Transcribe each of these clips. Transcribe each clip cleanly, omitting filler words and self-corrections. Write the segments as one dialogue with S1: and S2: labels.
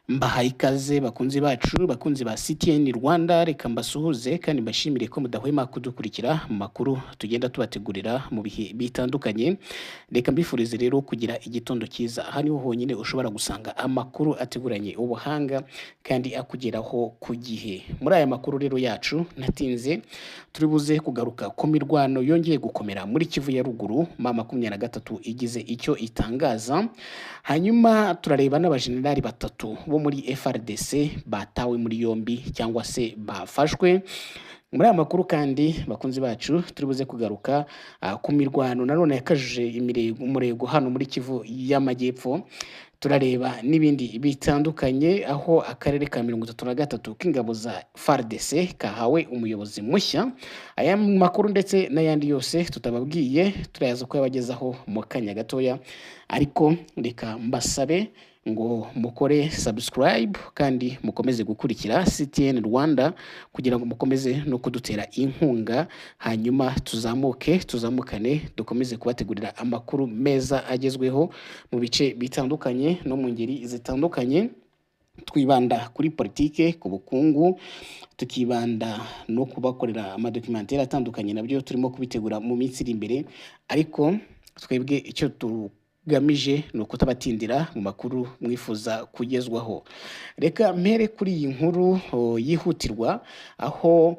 S1: Mbahaye ikaze bakunzi bacu, bakunzi ba CTN Rwanda, reka mbasuhuze kandi mbashimire ko mudahwema kudukurikira mu makuru tugenda tubategurira mu bihe bitandukanye. Reka mbifurize rero kugira igitondo cyiza. Aha niho honyine ushobora gusanga amakuru ateguranye ubuhanga kandi akugeraho ku gihe. Muri aya makuru rero yacu ntatinze, turi buze kugaruka ku mirwano yongeye gukomera muri Kivu ya ruguru, M23 igize icyo itangaza. Hanyuma turareba n'abajenerali batatu bo muri FARDC batawe muri yombi cyangwa se bafashwe. Muri aya makuru kandi, bakunzi bacu, turi buze kugaruka ku mirwano nanone yakajije umurego hano muri Kivu y'Amajyepfo. Turareba n'ibindi bitandukanye, aho akarere ka 33 k'ingabo za FARDC kahawe umuyobozi mushya. Aya makuru ndetse n'ayandi yose tutababwiye turayaza kuyabagezaho mu kanya gatoya, ariko reka mbasabe ngo mukore subscribe kandi mukomeze gukurikira CTN Rwanda kugira ngo mukomeze no kudutera inkunga, hanyuma tuzamuke, tuzamukane, dukomeze kubategurira amakuru meza agezweho mu bice bitandukanye no mu ngeri zitandukanye. Twibanda kuri politike, ku bukungu, tukibanda no kubakorera amadocumentary atandukanye, nabyo turimo kubitegura mu minsi iri imbere. Ariko twebwe icyo tugamije ni ukutabatindira mu makuru mwifuza kugezwaho. Reka mpere kuri iyi nkuru yihutirwa, aho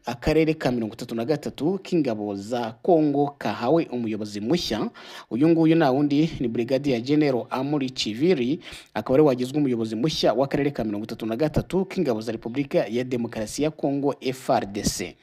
S1: akarere ka 33 k'ingabo za Kongo kahawe umuyobozi mushya. Uyu nguyu nta wundi ni Brigadier General Amuri Chiviri, akaba ari wagizwe umuyobozi mushya w'akarere ka 33 k'ingabo za Repubulika ya Demokarasi ya Kongo, FARDC.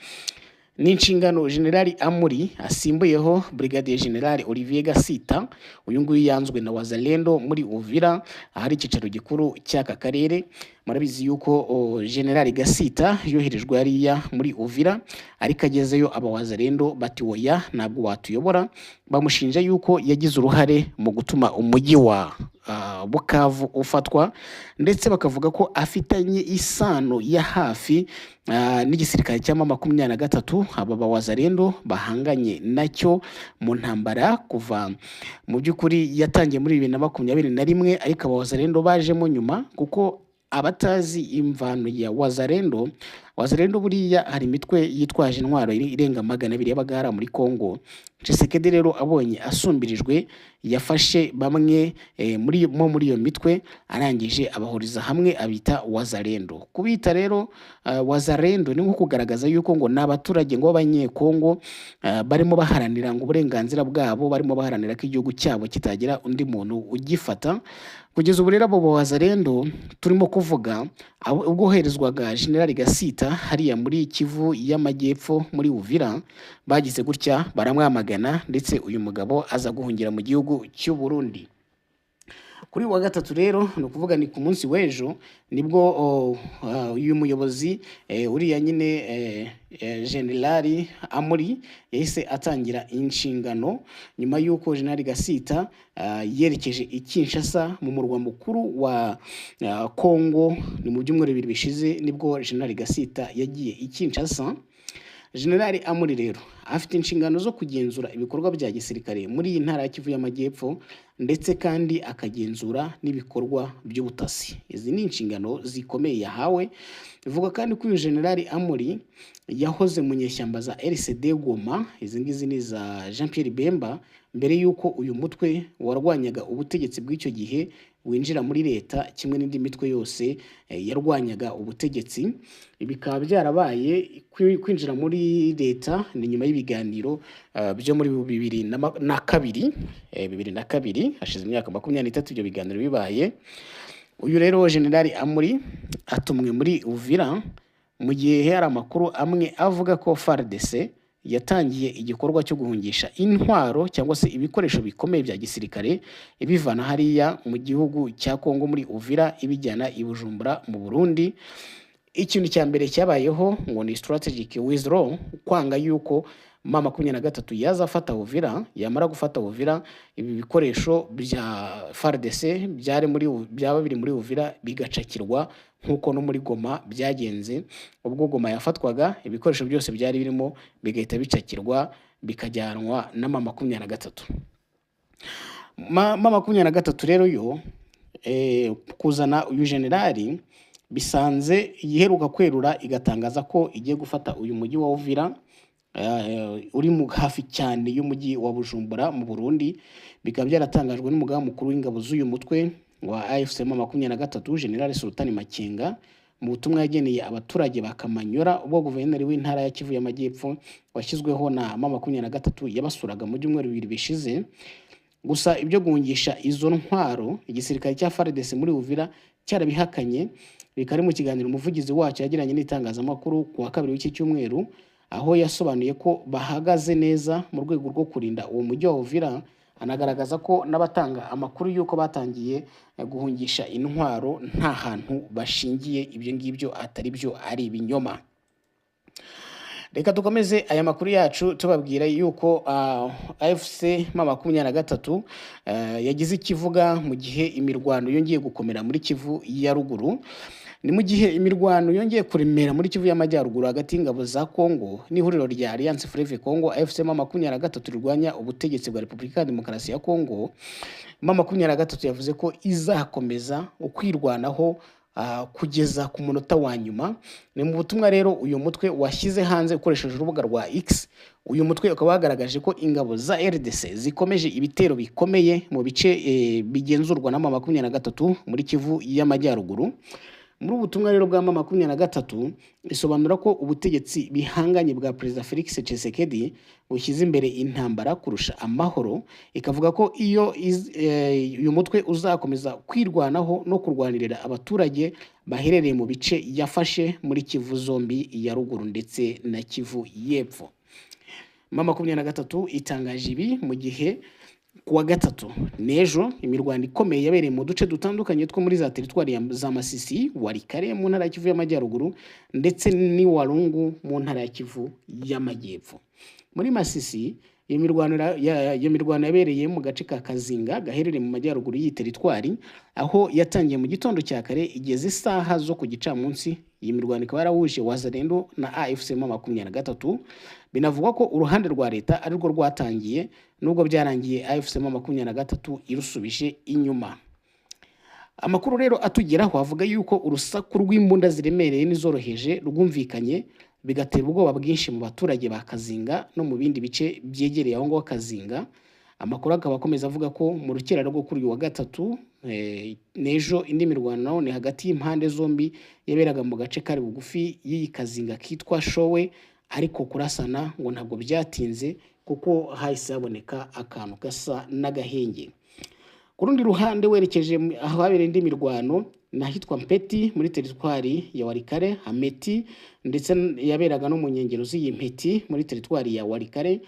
S1: Ni inshingano Generali Amuri asimbuyeho Brigadier General Olivier Gasita. Uyu nguyu yanzwe na Wazalendo muri Uvira, ahari icyicaro gikuru cy'aka karere. Murabizi yuko General Gasita yoherejwe hariya muri Uvira, ariko agezeyo aba Wazalendo bati: "Oya, ntabwo watuyobora." Bamushinja yuko yagize uruhare mu gutuma umujyi wa Bukavu ufatwa, ndetse bakavuga ko afitanye isano ya hafi n'igisirikare cya M23, aba bawazalendo bahanganye nacyo mu ntambara kuva mu by'ukuri yatangiye muri 2021. Ariko aba Wazalendo bajemo nyuma, kuko abatazi imvano ya Wazalendo, Wazalendo buriya hari imitwe yitwaje intwaro irenga 200 yabaga hariya muri Congo. Tshisekedi rero abonye asumbirijwe, yafashe bamwe muri iyo mitwe, arangije abahuriza hamwe abita Wazalendo. Kubita rero Wazalendo ni nko kugaragaza yuko ngo ni abaturage ngo b'Abanyekongo barimo baharanira ngo uburenganzira bwabo, barimo baharanira ko igihugu cyabo kitagira undi muntu ugifata. Kugeza ubu rero abo Wazalendo turimo kuvuga, ubwo herezwaga General Gasita hariya muri Kivu y'Amajyepfo muri Uvira, bagize gutya baramwamagana, ndetse uyu mugabo aza guhungira mu gihugu cy'u Burundi. Kuri wa gatatu rero, ni ukuvuga ni ku munsi w'ejo, nibwo uyu muyobozi uriya nyine Generali Amuri yahise atangira inshingano, nyuma y'uko Generali Gasita yerekeje i Kinshasa mu murwa mukuru wa Congo. Ni mu byumweru 2 bishize nibwo Generali Gasita yagiye i Kinshasa. Generali Amuri rero afite inshingano zo kugenzura ibikorwa bya gisirikare muri iyi ntara ya Kivu y'Amajyepfo, ndetse kandi akagenzura n'ibikorwa by'ubutasi. Izi ni inshingano zikomeye yahawe. Bivuga kandi ko uyu Generali Amuri yahoze mu nyeshyamba za RCD Goma, izi ngizi ni za Jean Pierre Bemba, mbere y'uko uyu mutwe warwanyaga ubutegetsi bw'icyo gihe winjira muri leta kimwe n'indi mitwe yose yarwanyaga ubutegetsi. Bikaba byarabaye kwinjira muri leta ni nyuma y'ibiganiro byo muri 2002, 2002, hashize imyaka 23 ibyo biganiro bibaye. Uyu rero Generali Amuri atumwe muri Uvira mu gihe hari amakuru amwe avuga ko FARDC yatangiye igikorwa cyo guhungisha intwaro cyangwa se ibikoresho bikomeye bya gisirikare, ibivana hariya mu gihugu cya Kongo muri Uvira, ibijyana i Bujumbura mu Burundi. Ikintu cya mbere cyabayeho ngo ni strategic withdraw, kwanga yuko M23 yazafata Uvira, yamara gufata Uvira ibi bikoresho bya FARDC byari muri byaba biri muri Uvira bigacakirwa, nk'uko no muri Goma byagenze, ubwo Goma yafatwaga ibikoresho byose byari birimo bigahita bicakirwa bikajyanwa na M23. M23 rero yo Kuzana uyu generali bisanze iheruka kwerura igatangaza ko igiye gufata uyu mujyi wa Uvira, uri mu hafi cyane y'umujyi wa Bujumbura mu Burundi. Bikaba byaratangajwe n'umugaba mukuru w'ingabo z'uyu mutwe wa AFC M23, General Sultani Makenga, mu butumwa yageneye abaturage ba Kamanyora ubwo guverineri w'intara ya Kivu y'Amajyepfo washyizweho na M23 yabasuraga mu byumweru 2 bishize. Gusa ibyo guhungisha izo ntwaro igisirikare cya FARDC muri Uvira cyarabihakanye. Bikaba ari mu kiganiro umuvugizi wacyo yagiranye n'itangazamakuru ku wa kabiri w'iki cyumweru, aho yasobanuye ko bahagaze neza mu rwego rwo kurinda uwo mujyi wa Uvira, anagaragaza ko n'abatanga amakuru y'uko batangiye guhungisha intwaro nta hantu bashingiye, ibyo ngibyo atari byo, ari ibinyoma. Reka dukomeze aya makuru yacu tubabwira yuko AFC M23 yagize ikivuga mu gihe imirwano yongeye gukomera muri Kivu ya ruguru. Ni mu gihe imirwano yongeye kuremera muri Kivu y'Amajyaruguru hagati y'ingabo za Congo n'ihuriro rya Alliance Fleuve Congo AFC M23 rirwanya ubutegetsi bwa Repubulika ya Demokarasi ya Congo. M23 yavuze ko izakomeza ukwirwanaho kugeza ku munota wa nyuma. Ni mu butumwa rero uyu mutwe washyize hanze ukoresheje urubuga rwa X. Uyu mutwe ukaba wagaragaje ko ingabo za RDC zikomeje ibitero bikomeye mu bice bigenzurwa na M23 muri Kivu y'Amajyaruguru. Muri ubu butumwa rero bwa M23 isobanura ko ubutegetsi bihanganye bwa Perezida Felix Tshisekedi bushyize imbere intambara kurusha amahoro, ikavuga ko iyo uyu mutwe uzakomeza kwirwanaho no kurwanirira abaturage baherereye mu bice yafashe muri Kivu zombi ya ruguru ndetse na Kivu y'Epfo. M23 itangaje ibi mu gihe ku wa gatatu n'ejo imirwano ikomeye yabereye mu duce dutandukanye two muri za teritwari za Masisi, Walikale mu ntara ya Kivu y'Amajyaruguru ndetse n'iWalungu mu ntara ya Kivu y'Amajyepfo. Muri Masisi iyo mirwano yabereye mu gace ka Kazinga gaherereye mu majyaruguru y'iyi teritwari, aho yatangiye mu gitondo cya kare igeze isaha zo ku gicamunsi. Iyi mirwano ikaba yarahuje Wazalendo na AFC M23. Binavugwa ko uruhande rwa leta arirwo rwatangiye, nubwo byarangiye AFC M23 irusubije inyuma. Amakuru rero atugeraho avuga yuko urusaku rw'imbunda ziremereye n'izoroheje rwumvikanye, bigatera ubwoba bwinshi mu baturage ba Kazinga no mu bindi bice byegereye aho ngaho Kazinga. Amakuru akaba akomeza avuga ko mu rukera rwo kuri uyu wa gatatu n'ejo indi mirwano ni hagati y'impande zombi yaberaga mu gace kari bugufi y'iyi Kazinga kitwa Showe, ariko kurasana ngo ntabwo byatinze kuko hahise haboneka akantu gasa n'agahenge. Ku rundi ruhande werekeje ahabereye indi mirwano n'ahitwa Mpeti muri teritwari ya Walikale, Hameti ndetse yaberaga no mu nkengero z'iyi Mpeti muri teritwari ya Walikale.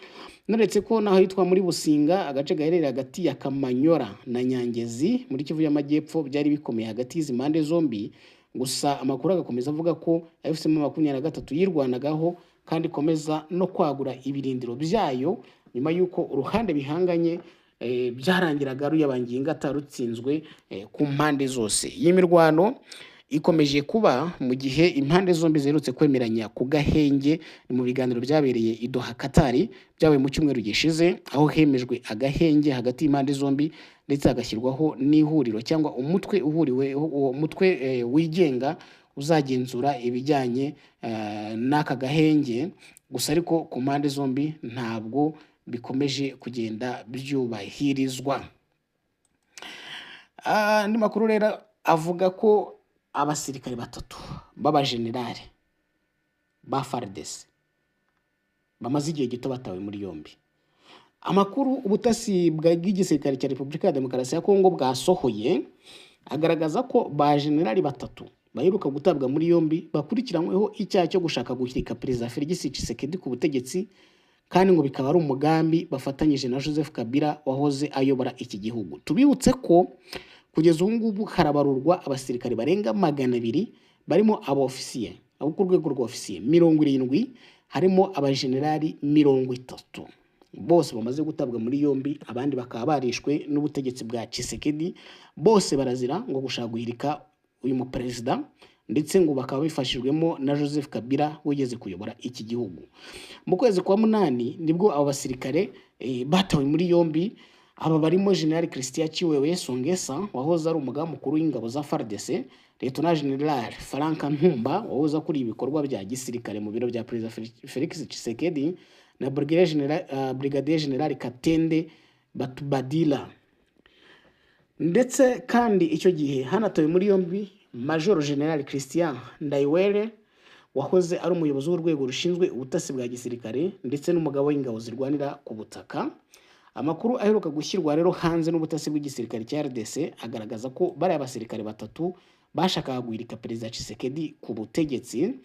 S1: Nuretse ko naho hitwa muri Businga, agace gaherereye hagati ya Kamanyora na Nyangezi muri Kivu y'Amajyepfo, byari bikomeye hagati y'izi mpande zombi. Gusa amakuru agakomeza avuga ko AFC M23 yirwanagaho kandi ikomeza no kwagura ibirindiro byayo nyuma y'uko uruhande bihanganye byarangiraga ruyabangiye ingata rutsinzwe ku mpande zose. Iyi mirwano ikomeje kuba mu gihe impande zombi ziherutse kwemeranya ku gahenge mu biganiro byabereye i Doha, Qatar, byabaye mu cyumweru gishize, aho hemejwe agahenge hagati y'impande zombi ndetse hagashyirwaho n'ihuriro cyangwa umutwe uhuriwe, uwo mutwe wigenga uzagenzura ibijyanye n'aka gahenge. Gusa ariko ku mpande zombi ntabwo bikomeje kugenda byubahirizwa. Andi makuru rero avuga ko abasirikare batatu b'abajenerali ba FARDC bamaze igihe gito batawe muri yombi. Amakuru ubutasi bw'igisirikare cya Repubulika ya Demokarasi ya Kongo bwasohoye agaragaza ko ba generali batatu baheruka gutabwa muri yombi bakurikiranyweho icyaha cyo gushaka guhirika Perezida Felix Tshisekedi ku butegetsi, kandi ngo bikaba ari umugambi bafatanyije na Joseph Kabila wahoze ayobora iki gihugu. Tubibutse ko kugeza ubu ngubu harabarurwa abasirikare barenga 200 barimo abofisiye abo ku rwego rwa ofisiye 70, harimo abajenerali 30 bose bamaze gutabwa muri yombi, abandi bakaba barishwe n'ubutegetsi bwa Tshisekedi. Bose barazira ngo gushaka guhirika uyu muperezida, ndetse ngo bakaba bifashijwemo na Joseph Kabila wigeze kuyobora iki gihugu. Mu kwezi kwa 8 nibwo abo basirikare batawe muri yombi. Aba barimo General Christian Tshiwewe Songesa wahoze ari umugaba mukuru w'ingabo za FARDC, Lieutenant General Frank Ntumba wahoze akuriye ibikorwa bya gisirikare mu biro bya Perezida Felix Tshisekedi na Brigadier General Katende Batubadila. Ndetse kandi icyo gihe hanatawe muri yombi Major General Christian Ndayiwere wahoze ari umuyobozi w'urwego rushinzwe ubutasi bwa gisirikare ndetse n'umugaba w'ingabo zirwanira ku butaka. Amakuru aheruka gushyirwa rero hanze n'ubutasi bw'igisirikare cya RDC agaragaza ko bariya basirikare batatu bashakaga guhirika Perezida Tshisekedi ku butegetsi.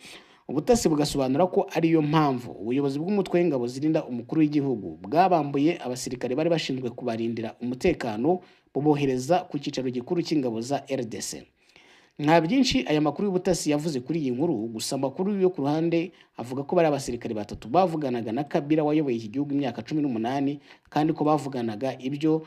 S1: Ubutasi bugasobanura ko ariyo mpamvu ubuyobozi bw'umutwe w'ingabo zirinda umukuru w'igihugu bwabambuye abasirikare bari bashinzwe kubarindira umutekano, bubohereza ku cyicaro gikuru cy'ingabo za RDC. Nta byinshi aya makuru y'ubutasi yavuze kuri iyi nkuru, gusa amakuru yo ku ruhande avuga ko bari abasirikare batatu bavuganaga na Kabila wayoboye iki gihugu imyaka 18, kandi ko bavuganaga ibyo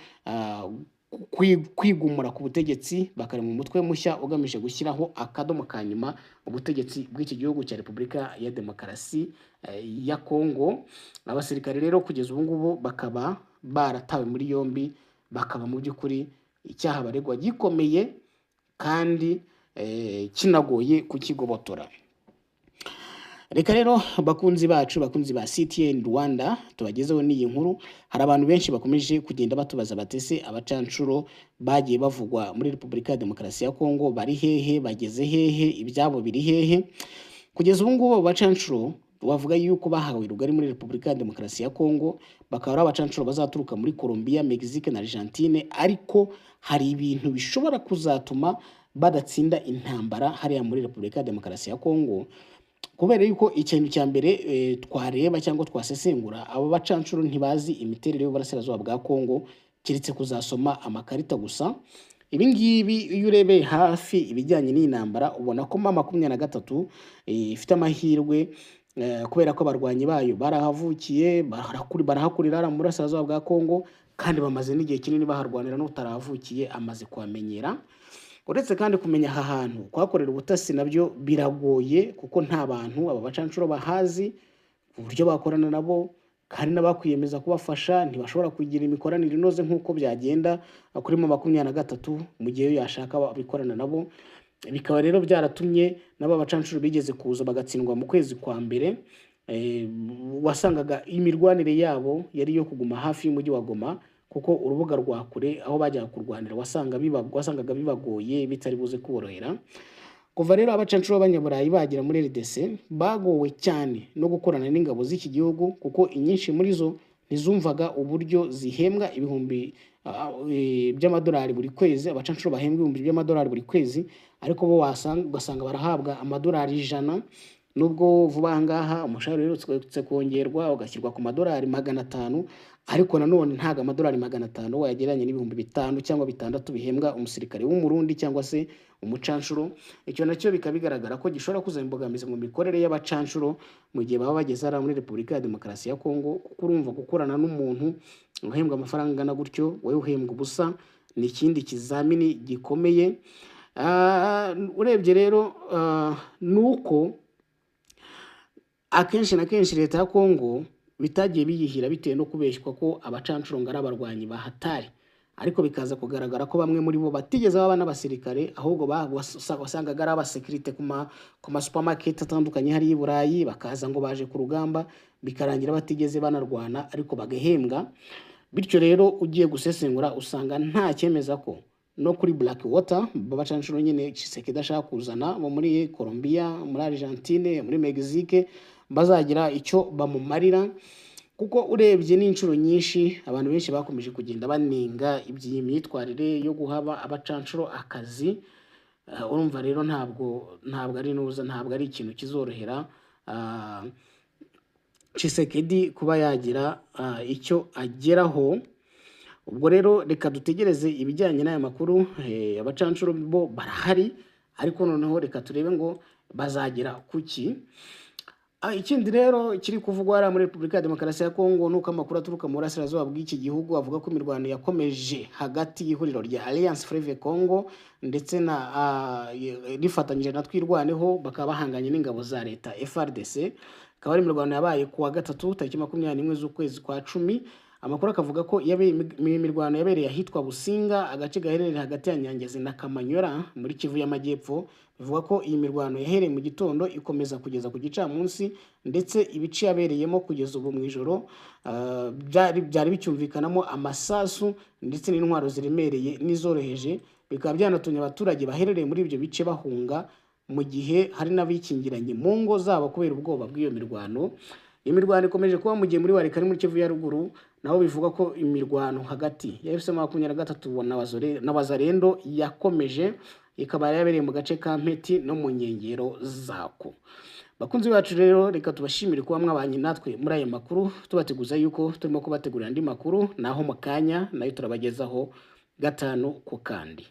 S1: kwigumura ku butegetsi bakarema umutwe mushya ugamije gushyiraho akadomo ka nyuma ubutegetsi bw'iki gihugu cya Repubulika ya Demokarasi ya Kongo. Abasirikare rero kugeza ubu ngubu bakaba baratawe muri yombi, bakaba mu by'ukuri icyaha baregwa gikomeye kandi kinagoye kukigobotora. Reka rero bakunzi bacu, bakunzi ba CTN Rwanda, tubagezeho n'iyi nkuru. Hari abantu benshi bakomeje kugenda batubaza batese abacanshuro bagiye bavugwa muri Repubulika ya Demokarasi ya Kongo bari hehe, bageze hehe, ibyabo biri hehe? Kugeza ubu ngubu abo bacanshuro bavuga yuko bahawe rugari muri Repubulika ya Demokarasi ya Kongo, bakaba ari abacanshuro bazaturuka muri Colombia, Mexique na Argentine, ariko hari ibintu bishobora kuzatuma badatsinda intambara hariya muri Repubulika ya Demokarasi ya Kongo. Kubera yuko ikintu cya mbere twareba cyangwa twasesengura, abo bacanshuro ntibazi imiterere y'uburasirazuba bwa Kongo, keretse kuzasoma amakarita gusa. Ibi ngibi iyo urebeye hafi ibijyanye n'iyi ntambara ubona ko M23 ifite amahirwe, kubera ko abarwanyi bayo barahavukiye, barahakurira hariya mu burasirazuba bwa Kongo, kandi bamaze n'igihe kinini baharwanira, n'utarahavukiye amaze kuhamenyera. Uretse kandi kumenya aha hantu, kuhakorera ubutasi nabyo biragoye, kuko nta bantu aba bacanshuro bahazi uburyo bakorana nabo, kandi n'abakwiyemeza kubafasha ntibashobora kugira imikoranire inoze nk'uko byagenda kuri M23 mu gihe yashaka abikorana nabo. Bikaba rero byaratumye n'aba bacanshuro bigeze kuza bagatsindwa mu kwezi kwa mbere. Wasangaga imirwanire yabo yari iyo kuguma hafi y'umujyi wa Goma, kuko urubuga rwa kure aho bajyaga kurwanira wasangaga bibagoye, bitari buze kuborohera. Kuva rero abacanshuro b'abanyaburayi bagera muri RDC bagowe cyane no gukorana n'ingabo z'iki gihugu, kuko inyinshi muri zo ntizumvaga uburyo zihembwa ibihumbi by'amadolari buri kwezi. Abacanshuro bahembwa ibihumbi by'amadolari buri kwezi, ariko bo ugasanga barahabwa amadolari 100, nubwo vuba aha ngaha umushahara uherutse kongerwa ugashyirwa ku madolari 500, ariko nanone ntabwo amadolari 500 wayagereranya n'ibihumbi 5 cyangwa 6 bihembwa umusirikare w'umurundi cyangwa se umucanshuro. Icyo nacyo bikaba bigaragara ko gishobora kuzana imbogamizi mu mikorere y'abacanshuro mu gihe baba bageze hariya muri Repubulika ya Demokarasi ya Kongo, kuko urumva gukorana n'umuntu uhembwa amafaranga angana gutyo, wowe uhembwa ubusa, ni ikindi kizamini gikomeye. Urebye rero ni uko akenshi na kenshi leta ya Kongo bitagiye biyihira bitewe no kubeshywa ko abacanshuro ngo ari abarwanyi bahatari, ariko bikaza kugaragara ko bamwe muri bo batigeze baba n'abasirikare, ahubwo wasangaga ari abasekirite ku ma supermarket atandukanye hariya i Burayi, bakaza ngo baje ku rugamba, bikarangira batigeze banarwana ariko bagahembwa. Bityo rero ugiye gusesengura usanga nta cyemeza ko no kuri Blackwater babacanshuro nyine Tshisekedi ashaka kuzana bo muri Colombia, muri Argentine, muri Mexique bazagira icyo bamumarira, kuko urebye n'inshuro nyinshi abantu benshi bakomeje kugenda banenga iby'iyi myitwarire yo guhaba abacanshuro akazi. Urumva rero ntabwo ari nuza, ntabwo ari ikintu kizorohera Tshisekedi kuba yagira icyo ageraho. Ubwo rero reka dutegereze ibijyanye n'aya makuru. Abacanshuro bo barahari, ariko noneho reka turebe ngo bazagera kuki. Ikindi rero kiri kuvugwa hariya muri Repubulika ya Demokarasi ya Kongo nuko amakuru aturuka mu burasirazuba bw'iki gihugu avuga ko imirwano yakomeje hagati y'ihuriro rya Alliance Fleuve Congo ndetse na rifatanyije na Twirwaneho, bakaba bahanganye n'ingabo za leta FARDC. Akaba ari imirwano yabaye kuwa gatatu tariki 21 z'ukwezi kwa 10, Amakuru akavuga ko imirwano yabereye ahitwa Businga, agace gaherereye hagati ya Nyangezi na Kamanyora muri Kivu y'Amajyepfo. Bivuga ko iyi mirwano yahereye mu gitondo ikomeza kugeza ku gicamunsi, ndetse ibice yabereyemo kugeza ubu mu ijoro byari bicyumvikanamo amasasu ndetse n'intwaro ziremereye n'izoroheje, bikaba byanatumye abaturage baherereye muri ibyo bice bahunga, mu gihe hari n'abikingiranye mu ngo zabo kubera ubwoba bw'iyo mirwano. Imirwano ikomeje kuba mu gihe muri Walikale muri Kivu ya ruguru naho bivuga ko imirwano hagati ya AFC 23 na Wazalendo yakomeje, ikaba yabereye mu gace ka Mpeti no mu nkengero zako. Bakunzi bacu rero, reka tubashimire kuba mwabanye natwe muri aya makuru, tubateguza yuko turimo kubategurira andi makuru naho mu kanya nayo turabagezaho gatanu ku kandi.